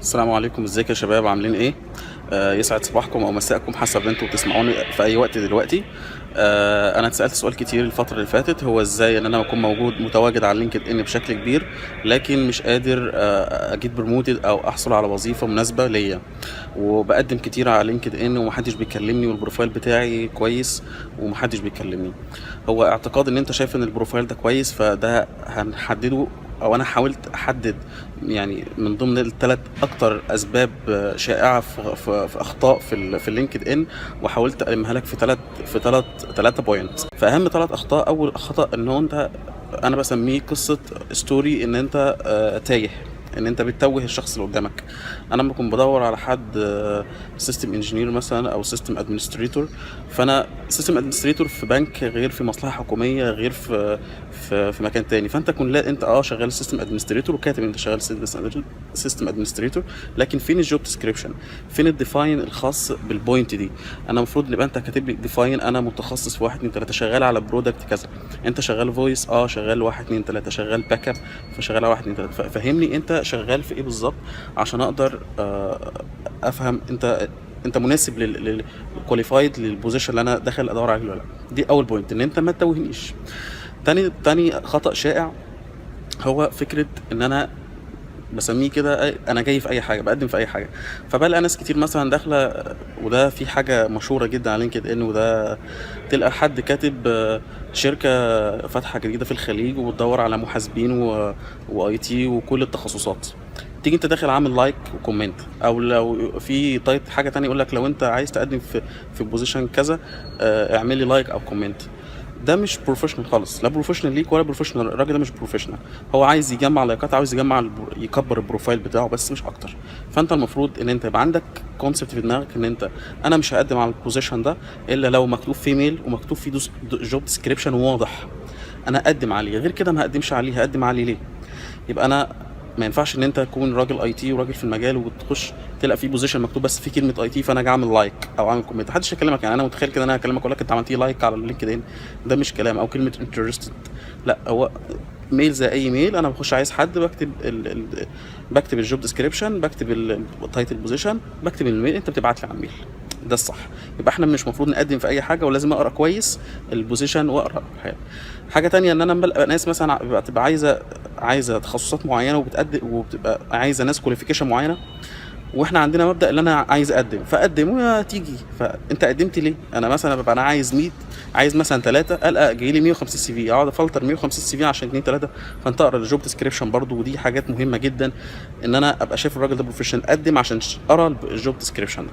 السلام عليكم، ازيك يا شباب؟ عاملين ايه؟ يسعد صباحكم او مساءكم حسب انتوا بتسمعوني في اي وقت دلوقتي. انا اتسالت سؤال كتير الفترة اللي فاتت، هو ازاي ان انا اكون موجود متواجد على LinkedIn بشكل كبير لكن مش قادر اجيب promoted او احصل على وظيفة مناسبة ليا، وبقدم كتير على LinkedIn ومحدش بيكلمني، وال profile بتاعي كويس ومحدش بيكلمني. هو اعتقاد ان انت شايف ان ال profile ده كويس، فده هنحدده، او انا حاولت احدد يعني من ضمن الثلاث اكتر اسباب شائعة في اخطاء في ال LinkedIn، وحاولت المها لك في ثلاثة point. فاهم ثلاث اخطاء. اول خطا ان هو انت، انا بسميه قصة story، ان انت تايه، ان انت بتتوه الشخص اللي قدامك. انا لما اكون بدور على حد system engineer مثلا او system administrator، فانا system administrator في بنك غير في مصلحة حكوميه، غير في مكان تاني. فانت كن لا انت شغال system administrator وكاتب انت شغال system administrator، لكن فين ال job description؟ فين ال define الخاص بال point دي؟ انا المفروض نبقى انت كاتب لي define، انا متخصص في واحد اتنين تلاته، شغال على product كذا. انت شغال voice، شغال واحد اتنين تلاته، شغال backup، فشغال على واحد اتنين تلاته. فهمني انت شغال في ايه بالظبط عشان اقدر افهم انت مناسب لل qualified لل position اللي انا داخل ادور عليه ولا لا. دي اول point، ان انت ما تتوهنيش. تاني خطأ شائع هو فكرة ان انا بسميه كده، انا جاي في اي حاجه، بقدم في اي حاجه. فبلقى ناس كتير مثلا داخله، وده في حاجة مشهورة جدا على LinkedIn، وده تلقى حد كاتب شركة فاتحة جديدة في الخليج وبتدور على محاسبين و IT وكل التخصصات. تيجي انت داخل عامل like و comment، او لو في طيب حاجة تانية يقول لك لو انت عايز تقدم في position كذا اعمل لي like او comment. ده مش professional خالص، لا professional ليك ولا professional. الراجل ده مش professional، هو عايز يجمع لايكات، عاوز يجمع يكبر ال profile بتاعه بس مش اكتر. فانت المفروض ان انت يبقى عندك concept في دماغك ان انت، انا مش هقدم على ال position ده الا لو مكتوب فيه mail ومكتوب فيه job description واضح، انا اقدم عليه. غير كده ما هقدمش عليه. هقدم عليه ليه؟ يبقى انا ما ينفعش ان انت تكون راجل IT وراجل في المجال وتخش تلاقي في position مكتوب بس في كلمة IT، فانا جاي اعمل like او اعمل comment، محدش يكلمك. يعني انا متخيل كده انا هكلمك اقول لك انت عملت ايه like على ال LinkedIn؟ ده مش كلام، او كلمة interested. لا، هو mail زي اي mail، انا بخش عايز حد، بكتب ال job description، بكتب ال title position، بكتب ال mail، انت بتبعت لي على ال mail. ده الصح. يبقى احنا مش المفروض نقدم في اي حاجه، ولازم اقرا كويس ال position واقرا الحاجه. حاجة تانية ان انا بلقى ناس مثلا بتبقى عايزه تخصصات معينة وبتقدم، وبتبقى عايزه ناس qualification معينه، واحنا عندنا مبدا اللي انا عايز اقدم فاقدم ويا تيجي. فانت قدمت ليه؟ انا مثلا ببقى انا عايز 100، عايز مثلا ثلاثه، القى جاي لي 150 CV، اقعد افلتر 150 CV عشان اثنين ثلاثه؟ فانت اقرا ال job description برضو، ودي حاجات مهمة جدا ان انا ابقى شايف الراجل ده professional، قدم عشان ارى ال job description ده.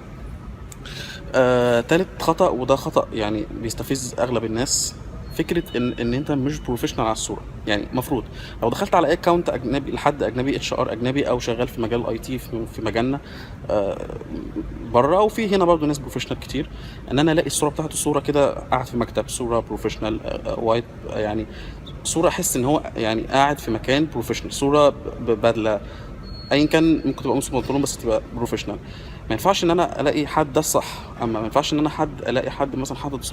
تالت خطأ، وده خطأ يعني بيستفز اغلب الناس، فكرة ان انت مش professional على الصوره. يعني المفروض لو دخلت على اي account اجنبي لحد اجنبي، HR اجنبي او شغال في مجال ال IT في مجالنا بره، او في هنا برضو ناس professional كتير، ان انا الاقي الصورة بتاعته صوره كده قاعد في مكتب، صوره professional white، يعني صوره احس ان هو يعني قاعد في مكان professional، صوره ببدله، ايا كان ممكن تبقى قميص بنطلون بس تبقى professional. ما ينفعش ان انا الاقي حد، ده الصح، اما ما ينفعش ان انا الاقي حد مثلا حاطط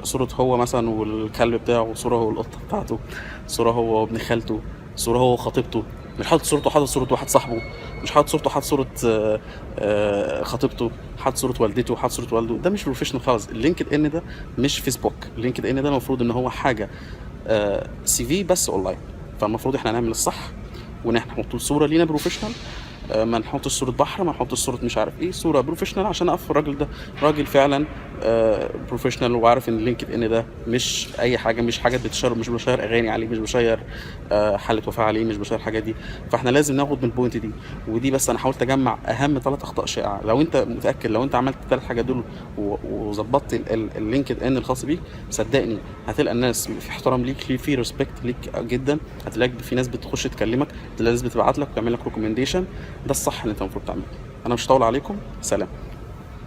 صوره هو مثلا والكلب بتاعه، صوره هو والقطه بتاعته، صوره هو وابن خالته، صوره هو وخطيبته. مش حاطط صورته، حاطط صوره واحد صاحبه، مش حاطط صورته، حاطط صوره خطيبته، حاطط صوره والدته، حاطط صوره والده. ده مش professional خالص. ال LinkedIn ده مش فيسبوك. ال LinkedIn ده المفروض ان هو حاجة CV بس اونلاين. فالمفروض احنا نعمل الصح وان احنا نحط صوره لينا professional، ما نحطش صوره بحر، ما نحطش صوره مش عارف ايه، صوره professional عشان اقف الراجل ده راجل فعلا professional وعارف ان ال LinkedIn ده مش اي حاجه، مش حاجات بتشير، مش بشير اغاني عليه، مش بشير حاله وفاه عليه، مش بشير الحاجات دي. فاحنا لازم ناخد من ال point دي. ودي بس انا حاولت اجمع اهم ثلاث اخطاء شائعه. لو انت متاكد لو انت عملت الثلاث حاجات دول وظبطت ال LinkedIn الخاص بيك، صدقني هتلقى الناس في احترام ليك، في respect ليك جدا، هتلاقي في ناس بتخش تكلمك، هتلاقي ناس بتبعت لك وتعمل لك recommendation. ده الصح اللي انت المفروض تعمله. انا مش هطول عليكم، سلام.